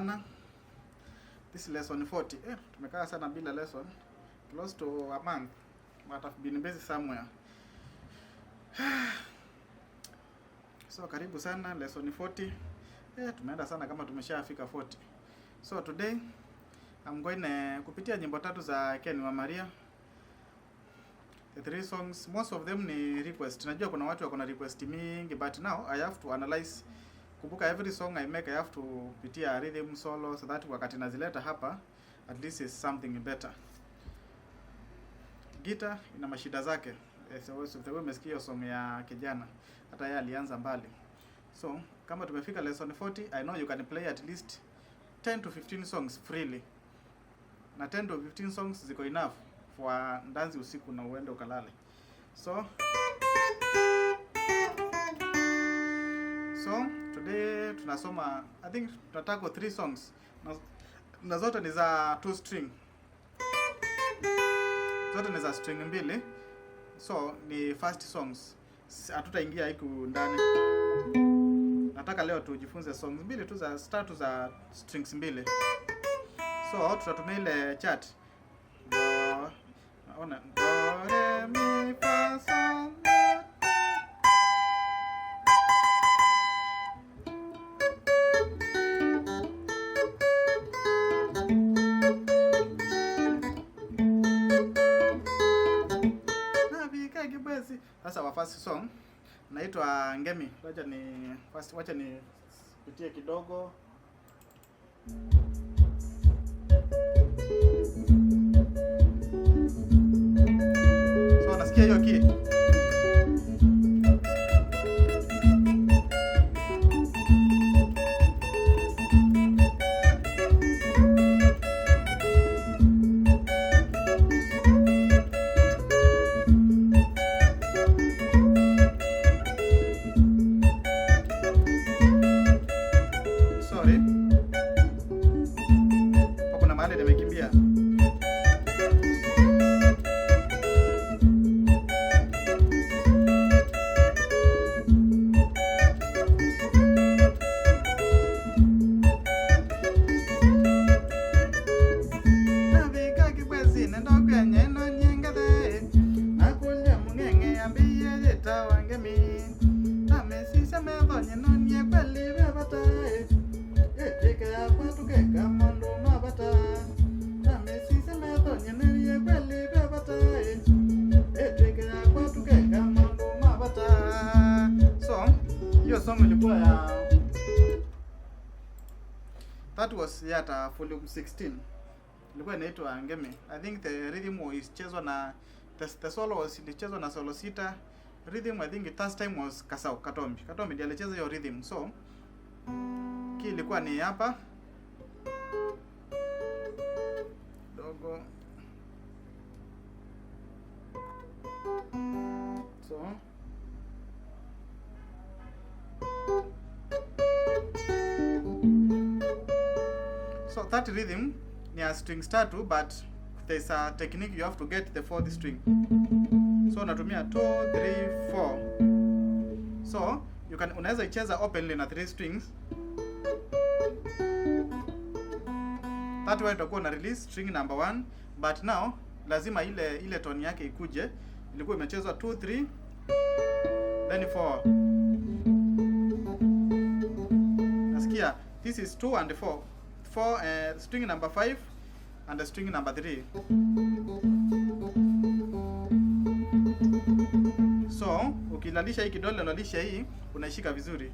Sana. This lesson 40. Tumekaa sana bila lesson. Close to a month. But I've been busy somewhere. So karibu sana lesson 40. Tumeenda sana kama tumeshafika 40. So today I'm going kupitia nyimbo tatu za Ken wa Maria. The three songs, most of them ni request. Najua kuna watu wako na request mingi, but now I have to analyze. Kumbuka every song I make I have to pitia rhythm solo so that wakati nazileta hapa at least is something better. Guitar ina mashida zake. So the way umesikia hiyo song ya kijana, hata yeye alianza mbali. So kama tumefika lesson 40, I know you can play at least 10 to 15 songs freely. Na 10 to 15 songs ziko enough for ndanzi usiku na uende ukalale. So today tunasoma, I think tunataka 3 songs na zote ni za 2 string. Zote ni za string mbili. So ni first songs. Hatutaingia hiku ndani. Nataka leo tujifunze songs mbili tu za tatu za strings mbili. So tutatumia ile chart. Do, ona, do, re, mi, fa, sol, la. Nabika kibwezi. Sasa wa first song naitwa Ngemi. Wacha ni first, wacha ni pitie kidogo. So nasikia hiyo key. Sorry. Hapo kuna mahali nimekimbia. Nabika kibwezi nendo kwenye no nyingathe. Nakulia mung'eng'e ambie yeta wangemi. Namesisha methonye nonie kweli bebata. Etike yakwa tukeka maundu mabata. Namesisha methonye nonie kweli bebata. Etike yakwa tukeka maundu mabata. So, hiyo song ilikuwa ya that was yata volume 16. Ilikuwa inaitwa Ngemi. I think the rhythm was chezwa na the solo was ilichezwa na solo sita. Rhythm I think the first time was Kasau Katombi. Katombi ndiye alicheza hiyo rhythm. So key ilikuwa ni hapa dogo. So that rhythm ni ya strings tatu, but there's a technique you have to get the fourth string. So unatumia 2 3 4. So you can, unaweza icheza openly na 3 strings. That way utakuwa na release string number 1, but now lazima ile tone yake ikuje. Ilikuwa imechezwa 2 3 then 4. Nasikia this is 2 and 4. 4, string number 5 and the string number 3. So ukilalisha hii kidole, unalisha hii, unaishika vizuri.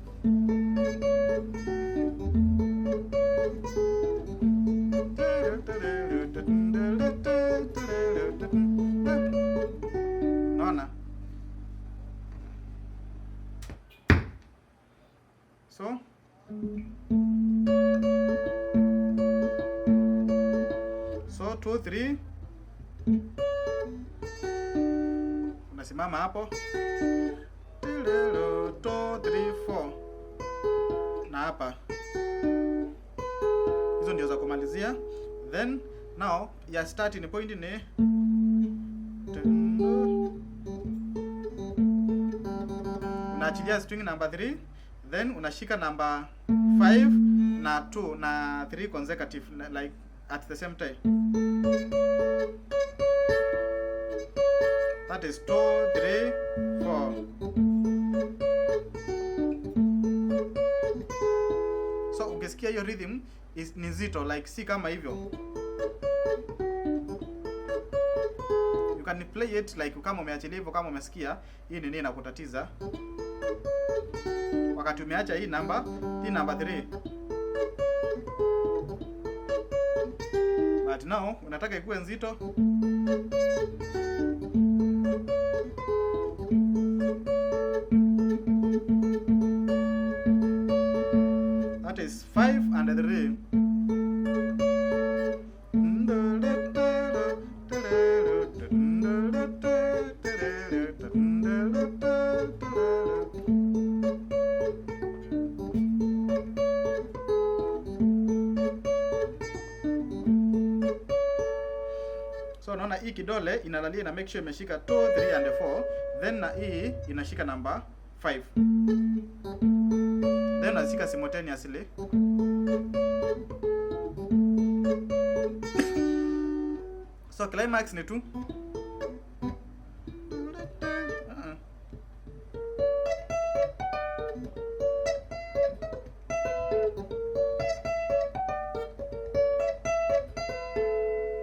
Naona? So 2 3 unasimama hapo 2 3 4 na hapa hizo ndio za kumalizia. Then now ya starting point ni unaachilia string number 3, then unashika number 5 na 2 na 3 consecutive like at the same time. That is 2 3 4. So ukisikia hiyo rhythm ni nzito, like si kama hivyo. You can play it like kama umeachilia hivyo, kama umesikia hii nini inakutatiza. Wakati umeacha hii namba, hii namba 3. But now unataka ikuwe nzito. That is 5 and 3. So unaona hii kidole inalalia na make sure imeshika 2, 3 and 4, then na hii inashika namba 5. Then unashika simultaneously. So climax ni tu.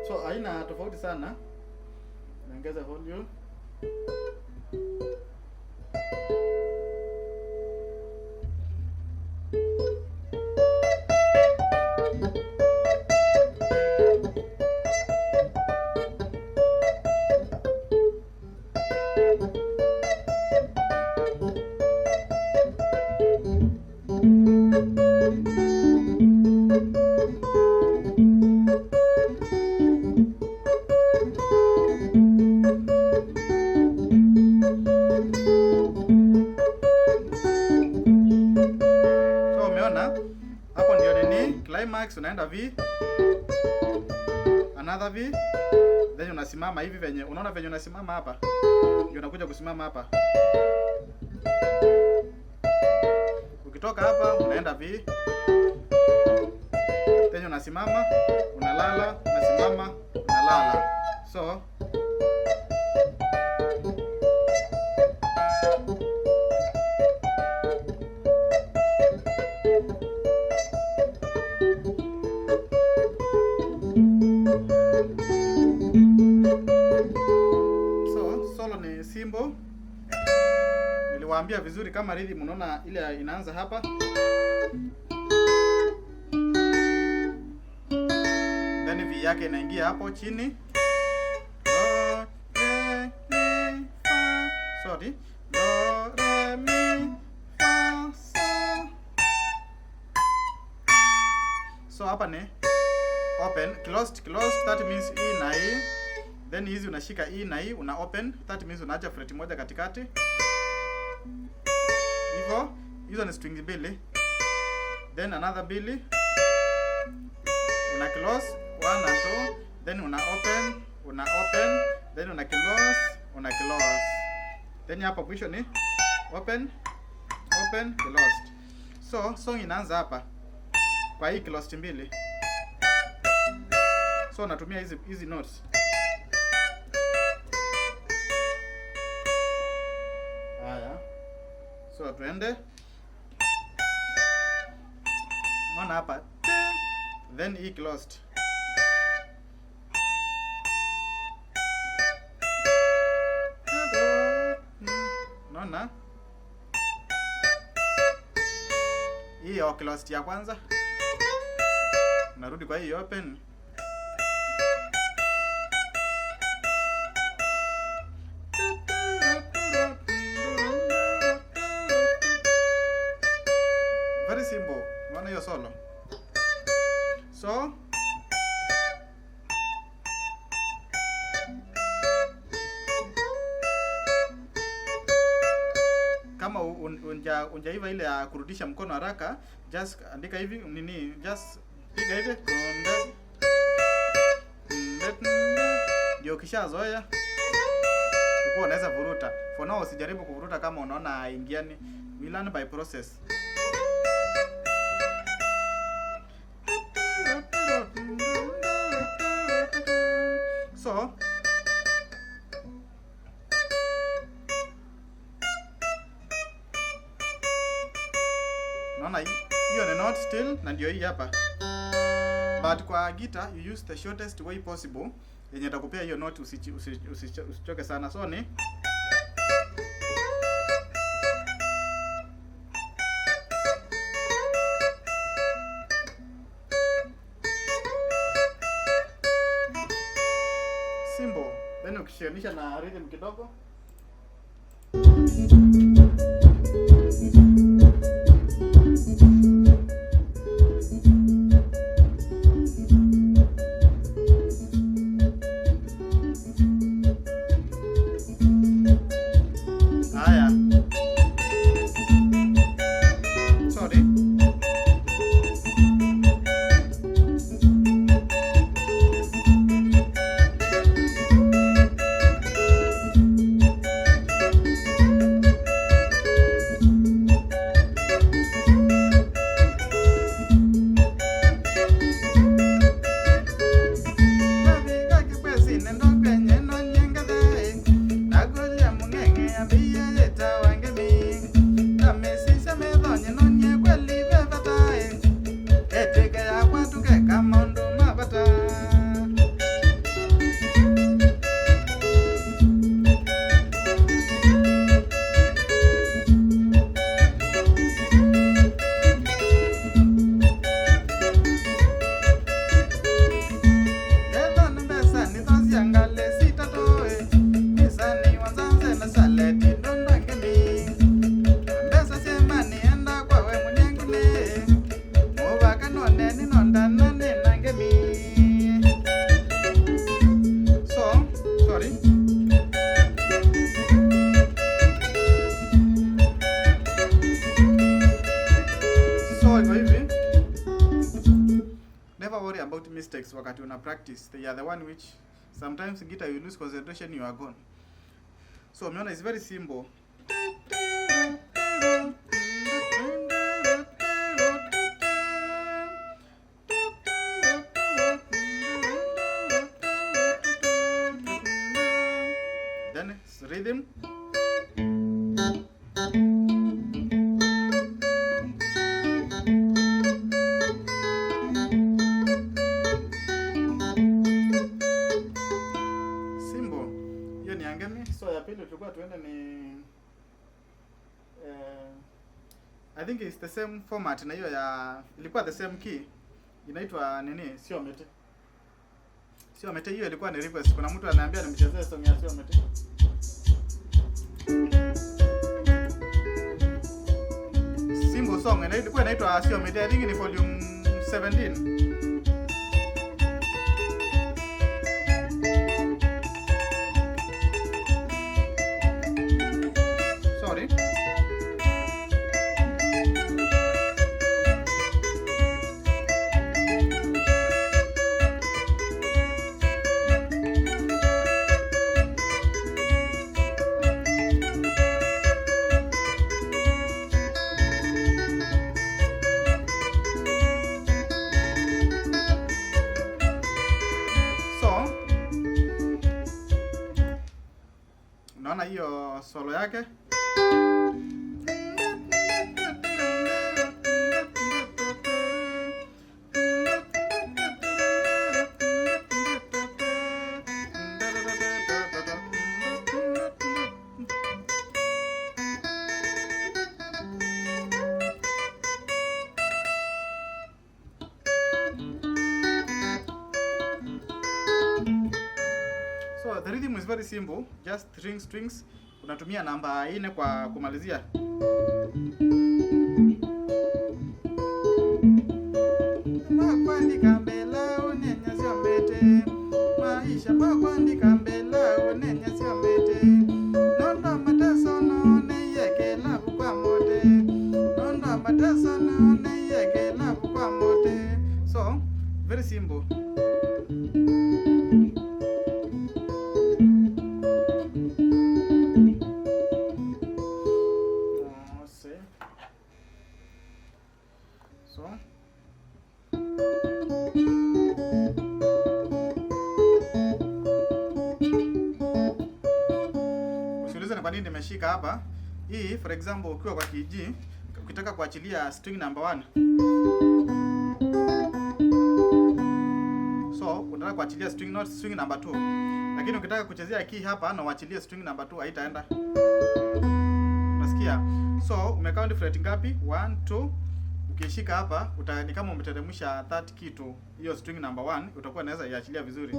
So haina tofauti sana. Naongeza volume. So umeona hapo ndio nini climax, unaenda V, another V, then unasimama hivi venye unaona venye unasimama hapa, ndio unakuja kusimama hapa. Ukitoka hapa unaenda V, then unasimama, unalala, unasimama, unalala. So solo ni simple. Niliwaambia vizuri kama rhythm, unaona ile inaanza hapa, then V yake inaingia hapo chini. Do, re, mi, fa. Sorry. Do, re, mi, fa, so. So hapa ni open, closed, closed, that means E na E. Then hizi unashika E na E, una open, that means unaacha fret moja katikati. Hivyo, hizo ni strings mbili. Then another mbili. Una close 1 and 2, then una open, una open, then una close, una close. Then hapa mwisho ni open, open, closed. So song inaanza hapa kwa hii closed mbili. So unatumia hizi notes. Haya. So tuende. Unaona hapa T, then E closed. Unaona? Hii closed ya kwanza. Narudi kwa hii open. Very simple. Unaona hiyo solo? So kama unjaiva ile ya kurudisha mkono haraka, just andika hivi nini, just piga hivi konde ndio ukishazoea uko unaweza vuruta. For now usijaribu kuvuruta kama unaona haingiani. We learn by process. Unaona hiyo ni note still na ndio hii hapa. But kwa guitar you use the shortest way possible yenye itakupea hiyo note, usichoke sana. So ni simple. Then ukishikanisha na rhythm kidogo. Haya. Sorry. So, sorry. So iko hivi. Never worry about mistakes wakati una practice. They are the one which sometimes guitar you lose concentration, you are gone. So umeona it's very simple. Then it's rhythm. Simple. Hiyo ni angemi. So ya pili tulikuwa tuende ni I think it's the same format na hiyo ya ilikuwa the same key. Inaitwa nini? Sio mete. Sio mete, hiyo ilikuwa ni request. Kuna mtu ananiambia nimchezee song ya sio mete. Simple song ilikuwa inaitwa Sio Mete. I think ni volume 17. Sorry. So, unaona hiyo solo yake. So the rhythm is very simple, just strings. Unatumia namba 4 kwa kumalizia. Makwandika mbela unenya sio mbete. Maisha makwandika mbela unenya sio mbete. Nondo mateso no neyeke labu kwa mote. Nondo mateso no neyeke labu kwa mote. So very simple. So usiulize ni kwa nini nimeshika hapa. Hii for example ukiwa kwa key G, Ukitaka kuachilia string number 1, so unataka kuachilia string, not string number 2. Lakini ukitaka kuchezea key hapa na uachilie string number 2 haitaenda. Unasikia? So umecount fret ngapi? 1 2. Ukishika hapa ni kama umeteremsha that key to hiyo string number 1, utakuwa unaweza iachilia vizuri.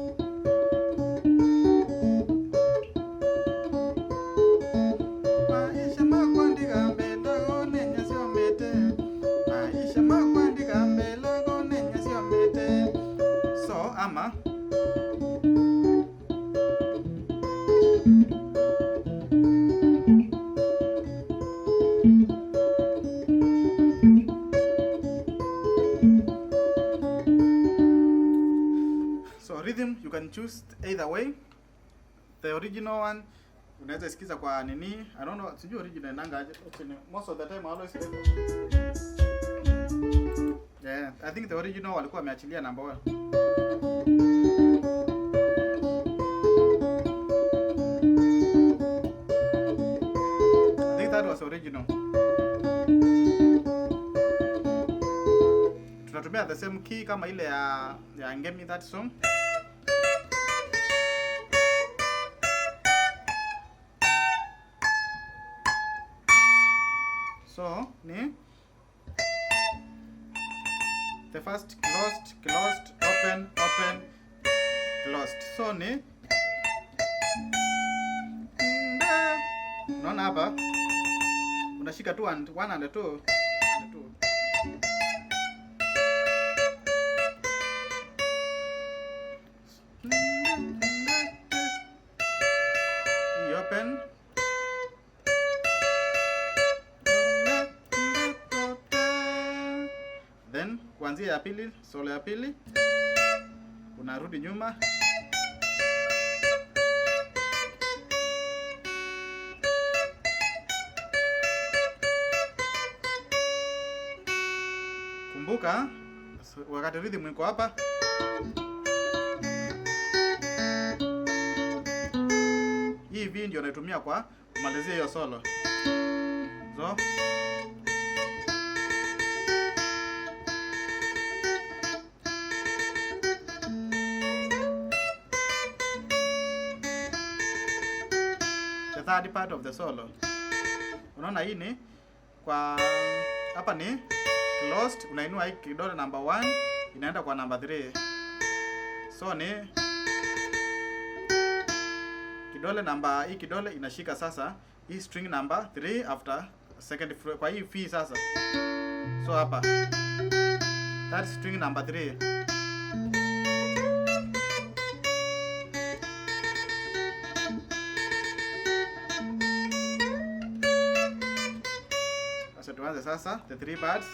Maisha makwandika mbele nenya sio mete. Maisha makwandika mbele nenya sio mete. So ama so rhythm you can choose either way. The original one unaweza sikiza kwa nini? I don't know, sijui original inanga aje. Most of the time I always play. Yeah, I think the original walikuwa wameachilia number 1. I think that was original. Tunatumia the same key kama ile ya Ngemi, that song. So ni the first closed, closed, open, open, closed. So ni unaona hapa unashika 2 and 1 and 2 and 2. You open. Then kuanzia ya pili, solo ya pili unarudi nyuma. Kumbuka wakati rhythm iko hapa, hii V ndio naitumia kwa kumalizia hiyo solo. So the third part of the solo. Unaona hii ni kwa hapa ni closed, unainua hii kidole number 1 inaenda kwa number 3. So ni kidole number, hii kidole inashika sasa hii string number 3 after second fret kwa hii V sasa. So hapa that's string number 3. Sasa tuanze sasa the three parts.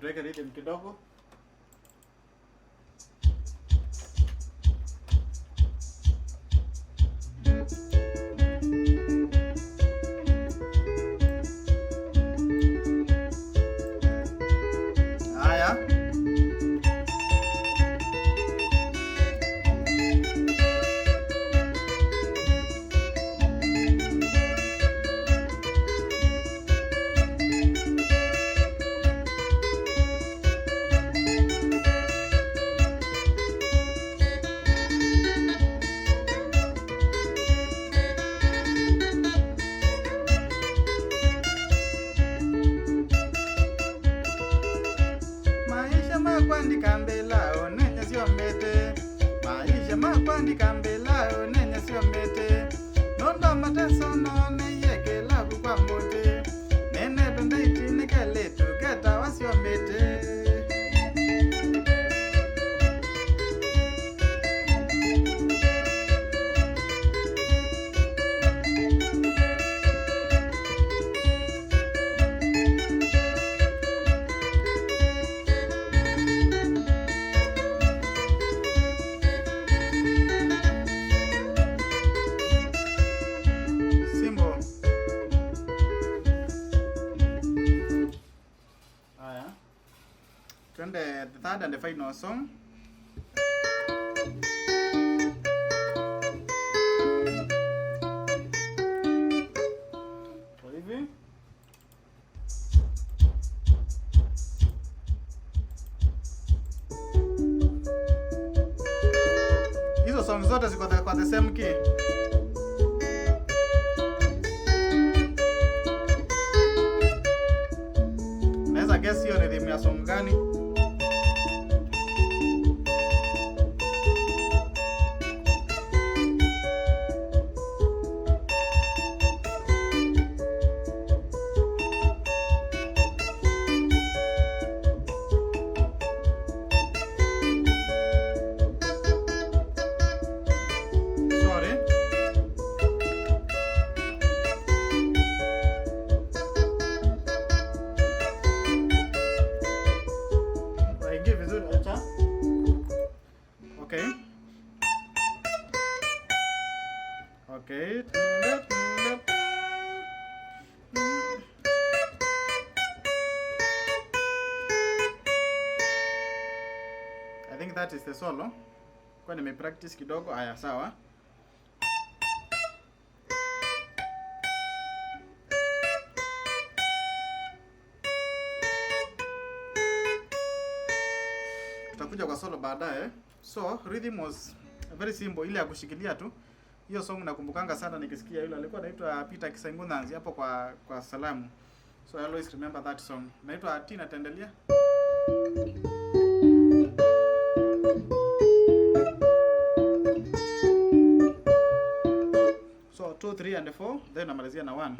Tuweke rhythm kidogo. Haya. Maisha makwandika mbela onenya sio mbete. Maisha makwandika mbela onenya sio mbete. Nondo mateso none yekela kwa mbote. Nene tondaiti nikaletu keta wasio mbete. Twende the third and the final song. Kwa hivi hizo song zote ziko kwa the same key. Naweza guess hiyo rhythm ya song gani? Sorry. Haingii vizuri, acha. Okay. Okay. I think that is the solo. Kwa nime practice kidogo. Haya, sawa. Tutakuja kwa solo baadaye. So rhythm was very simple, ile ya kushikilia tu. Hiyo song nakumbukanga sana nikisikia, yule alikuwa anaitwa Peter Kisengunanzi hapo kwa salamu. So I always remember that song. Naitwa Tina Tendelia. So 2, 3 and 4, then namalizia na 1.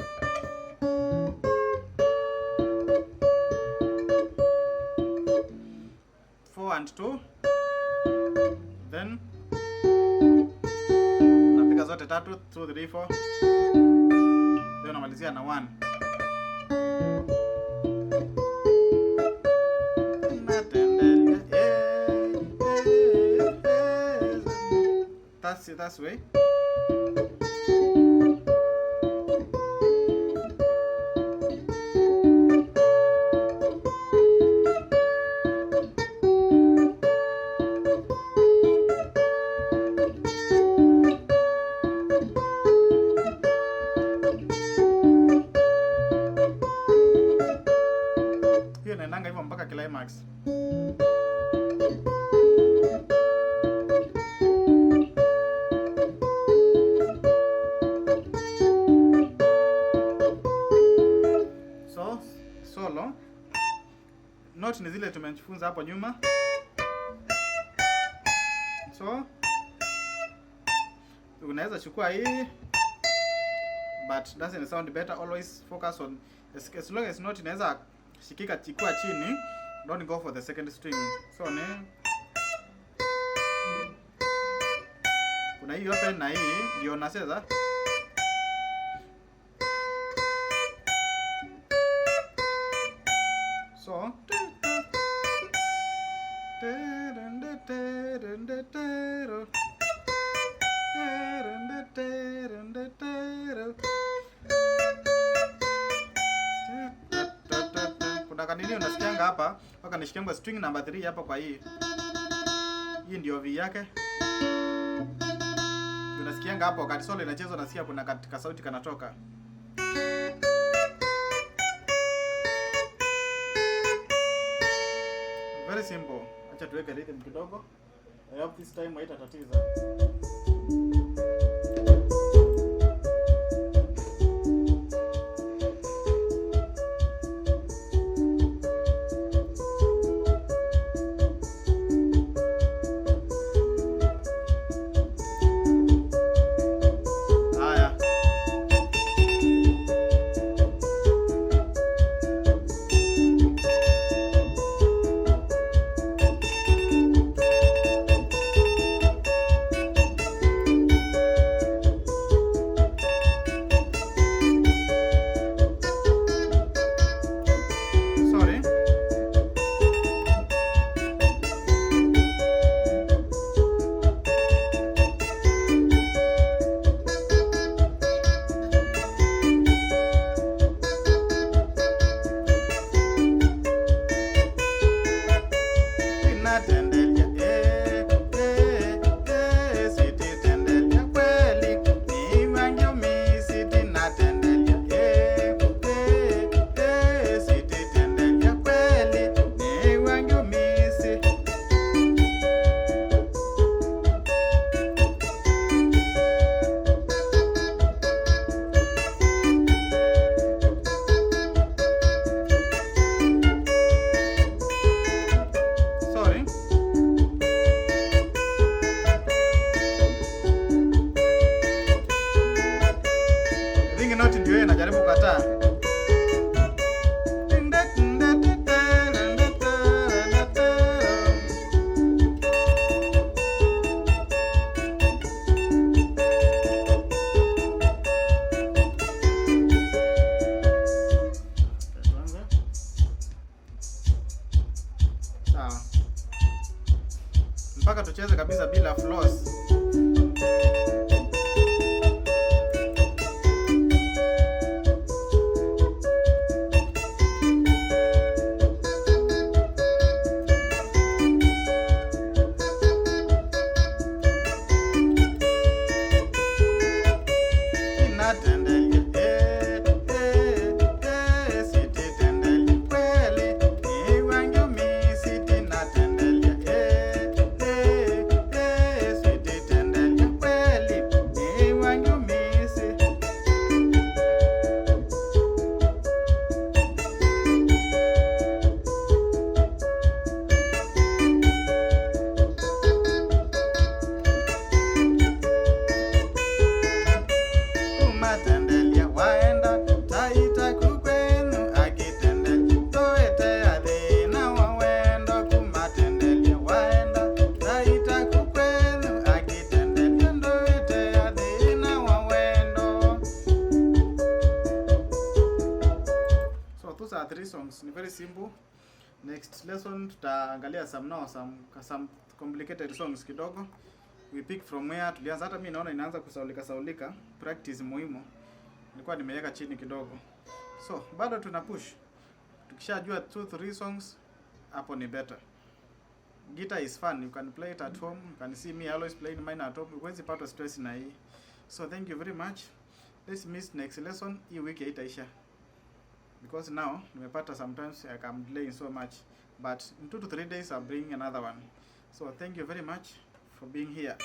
4 and 2, then napiga zote tatu, 2, 3, 4, then namalizia na 1. Natendelia, eh, eh, eh. That's way. Hiyo inaendanga hivyo mpaka climax. So solo note ni zile tumejifunza hapo nyuma. So unaweza chukua hii, but doesn't sound better. Always focus on as long as note inaweza shikika chikua chini, don't go for the second string. So ni kuna hii open na hii ndio nacheza. So kuna kanini unasikianga hapa mpaka nishikianga string number 3 hapa kwa hii. Hii ndio V yake. Unasikianga hapo wakati solo inachezwa, nasikia kuna katika sauti kanatoka. Very simple. Acha tuweke rhythm kidogo. I hope this time haitatatiza. Haya. Najaribu kukataa. Tuanze. Sawa. Mpaka tucheze kabisa bila floss. Kumatendelia waenda taita kukwenu akitendelia toete athina wawendo kumatendelia waenda taita kukwenu akitendelia ndoete athina wawendo. So those are three songs. Ni very simple. Next lesson tutaangalia some now some complicated songs kidogo. We pick from where tulianza. Hata mimi naona inaanza kusaulika saulika. Practice muhimu. Nilikuwa nimeweka chini kidogo. So bado tuna push. Tukishajua 2 3 songs hapo ni better. Guitar is fun. You can play it at home. You can see me always playing mine at home. Huwezi pata stress na hii. So thank you very much. Let's meet next lesson. Hii wiki haitaisha. Because now nimepata sometimes I am delaying so much, but in 2 to 3 days I'll bring another one. So thank you very much for being here.